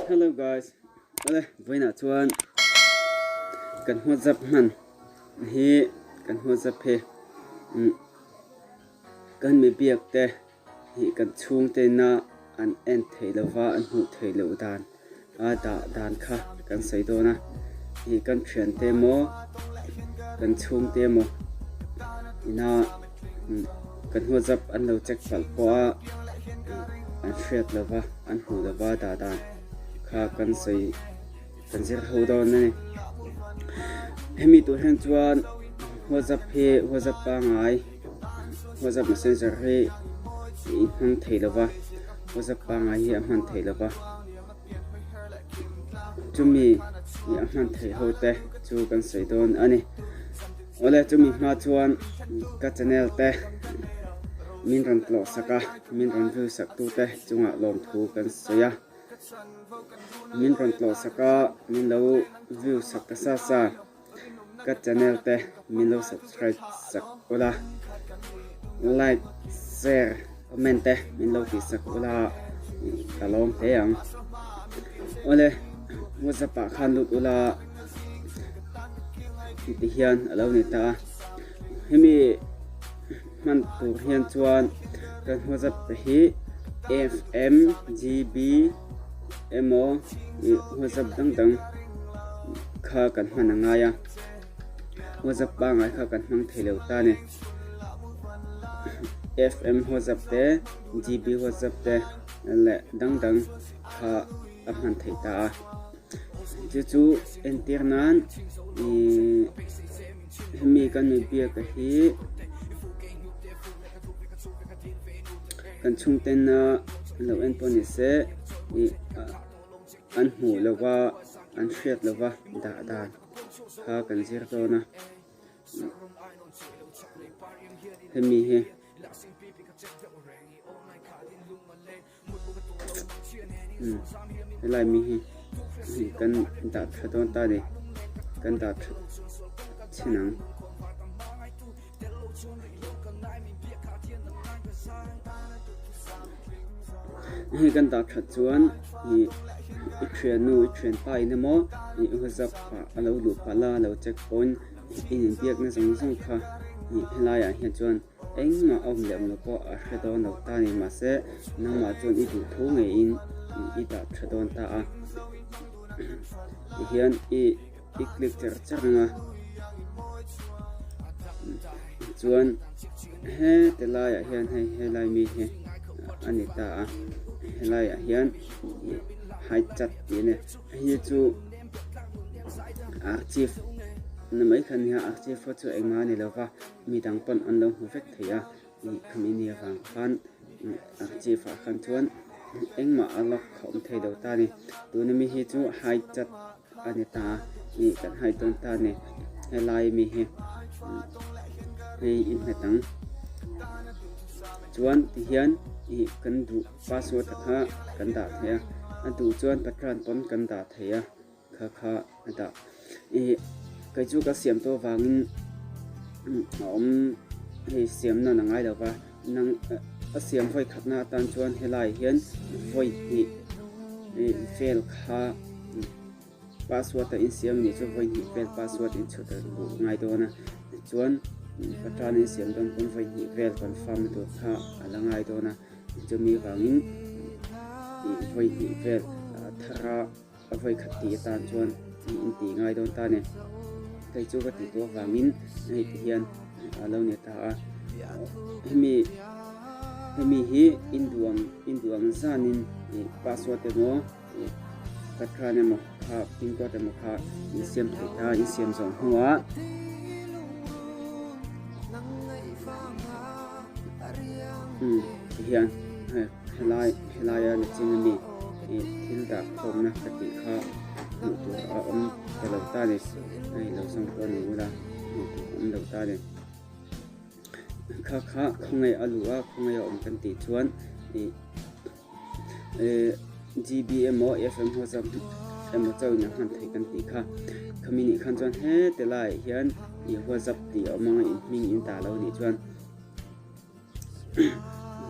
Hello guys, awle vawiinah chuan kan WhatsApp hman hi kan WhatsApp hi kan mi biak te hi kan chhungte ina an en theih lova an hmuh theih loh dan a dah dan kha kan sawi dawn a ih kan thiante emaw kan chhungte emaw ina kan WhatsApp an lo check palh pawh a an hriat lova an hmuh lova dah dan kha kan sawi kan zir ho dawn a ni hemi tur hian chuan WhatsApp hi WhatsApp pangai WhatsApp messenger hi i hmang thei lo va WhatsApp pangai hi a hman thei lo va chumi a hman theih ho te chu kan sawi dawn a ni awle chumi hma chuan ka channel te min rawn tlawh sak a min rawn view sak tu te chungah lawmthu kan sawi a min rawn tlawh sak a min lo view sak ta sa sa. Ka channel te min lo subscribe sak ula, like, share, comment te min lo tih sak ula ka lawm hle ang. Awle WhatsApp ah khan lut ula ti hian a lo ni ta a. Hemi hman tur hian chuan kan WhatsApp te hi FM, GB emaw WhatsApp dang dang kha kan hman a ngai a WhatsApp pangai kha kan hmang thei lo ta a ni F_M WhatsApp te G_B WhatsApp te leh dang dang kha a hman theih ta a chu chu entir nan ihh hemi kan mi biak a hi kan chhungten a lo en pawh ni se ih an hmuh lo va an hriat lo va dah dan kha kan zir dawn a hemi hi helai mi hi kan dah tha dawn ta ni kan dah tha chhin ang. Hei kan dah that chuan ih i thiannu i thianpa in emaw ih WhatsApp ah a lo luh palh a lo check pawhin in inbiakna zawng zawng kha ih helaiah hian chuan engmah a awm leh awm lo pawh a hre dawn lo ta a ni mahse nangmah chuan i duh tho ngeiin i dah tha dawn ta a tihian ih. I click cher cher ang a chuan heti laiah hian hei helai mi hi a ni ta a helaiah hian hide chat tih a ni hei chu archive na mai kha a nia archive pawh chu engmah a ni lo va midang pawn an lo hmu vek thei a khami ni avang khan archive ah khan chuan engmah a lock a awm thei lo ta a ni tuna mi hi chu hide chat. A ni ta ih kan hai dawn ta a ni helai mi hi hei in hmet ang chuan tihian ih kan duh password te kha kan dah thei a a duh chuan patron pawn kan dah thei a kha kha a dah ih kei chu ka siam tawh avangin a awm hei siam nawn a ngai lo va nang a siam vawi khatna atan chuan helai hian vawi hnih ih vel kha. Password a insiam nih chu vawi hnih vel password inchhut a duh ngai dawn a tichuan patron a insiam dawn pawn vawi hnih vel confirm na tur kha a la ngai dawn a chumi vangin ih vawi hnih vel thar a vawi khat tih atan chuan in tih ngai dawn ta a ni kei chu ka tih tawh avangin hei ti hian a lo ni ta a hemi hemi hi induang induang zanin ih password emaw. Pathian emaw kha pin code emaw kha in siam theih ta in siam zawh hnuah umm tihian helai helaia ni ching ami ih thil dah khawmna ka tih kha hmuh tur a awm ta lo ta ni hei lo zawng pawh ni ula hmuh tur a awm lo ta ni kha kha khawngaih a luh a khawngaih a awm kan tih chuan ih. GB emaw FM WhatsApp emaw chauh in a hman theih kan tih kha khami nih khan chuan heti laiah hian ih WhatsApp tih a awm ang a in hming in ta lo nih chuan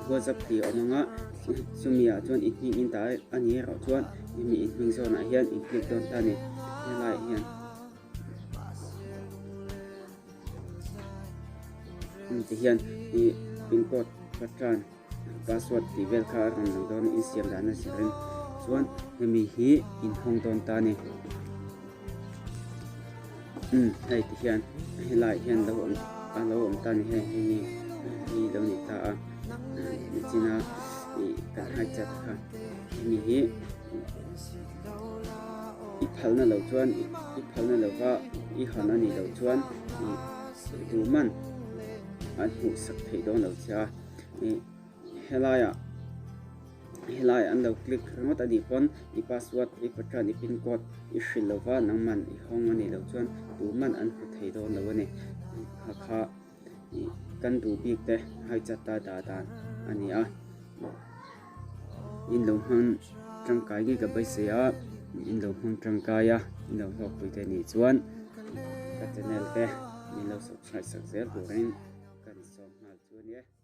WhatsApp tih a awm ang a, chumi ah chuan i hming in dah a ni erawh chuan hemi i hming zawnah hian in click dawn ta a ni helaiah hian. Ti hian ih pin code patran password tih vel kha a rawn lang dawn a insiam dan a zir in chuan hemi hi in hawng dawn ta a ni umm hei ti hian helaiah hian lo awm a lo awm ta a ni hei hei hi hei lo ni ta a nichina ih kan high chat kha hemi hi. I phalna lo chuan i phalna lova i han a nih loh chuan duhman an hmuh sak theih dawn lo che a. Helaiah helaiah an lo click ringawt a nih pawn i password i patran i pin code i hrilh lova nangman i hawng a nih loh chuan duhman an hmu thei dawn lo a ni. Kha kha kan duh bik te haichat a dah dan a ni a. In lo hmang tangkai ngei ka beisei a, in lo hmang tangkai a, in lo hlawkpui te nih chuan ka channel te min lo subscribe sak zel turin ka insawm nghal chu a ni e.